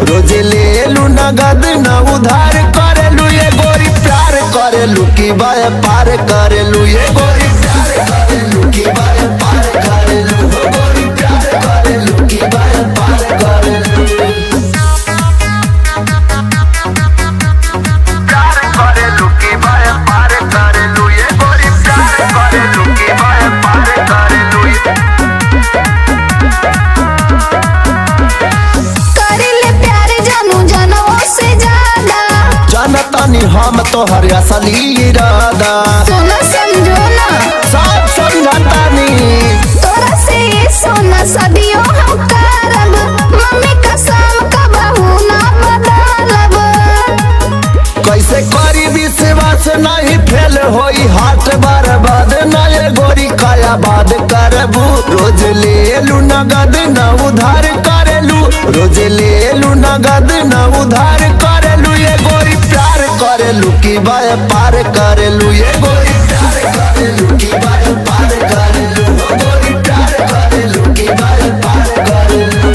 रोज लेलू नगद न उधार करेलू। ये गोरी प्यार करेलू की व्यापार करेलू। ये गोरी प्यार करेलू की व्यापार करेलू। गोरी प्यार करेलू की व्यापार करेलू। प्यार करेलू की व्यापार करेलू। ये गोरी प्यार करेलू की व्यापार करेलू। करेले प्यार जानू जानो से ज्यादा, जानतानी हम तोहर असली इरादा। सोना समझो ना, सब समझतानी तोरा से ये सोना सदियों हम करब। मम्मी कसम कबहू ना बदलब। कैसे करी विश्वास नहीं फेल होई हाथ बर्बाद ना। ये गोरी काया बाद करबू। रोज लेलू नगद न उधार करेलू। रोज लेलू नगद न उधार करेलू। ये गोरी प्यार करेलू की व्यापार करेलू। ये गोरी प्यार करेलू की व्यापार करेलू। गोरी प्यार करेलू की व्यापार करेलू।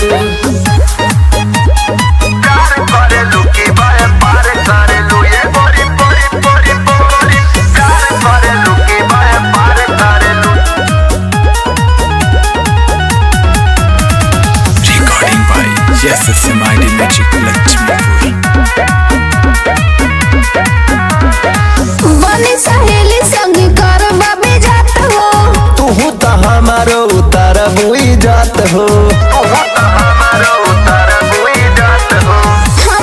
प्यार करेलू की व्यापार करेलू। ये गोरी गोरी गोरी गोरी प्यार करेलू की व्यापार करेलू। Recording by SSMID Magic Lakshmipur. बनी सहेली संग करबा बेजात हो, तू तो हमारो उतारबुई जात हो।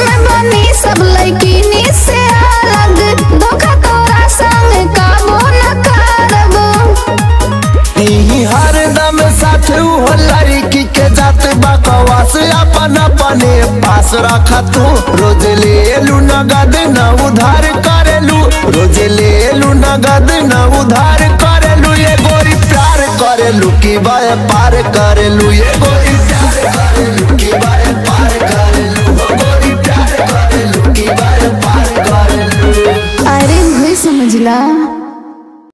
हम बनी सब लड़किनी से अलग, धोखा तोरा संग काबू न करब। हरदम साथ हो लड़की के जात बकवास अपन अपने पास रखा तू। रोज लेलू नगद न उधार करेलू। रोज लेलू नगद न उधार करेलू। ये गोरी प्यार करेलू की व्यापार करेलू। ये गोरी प्यार करेलू।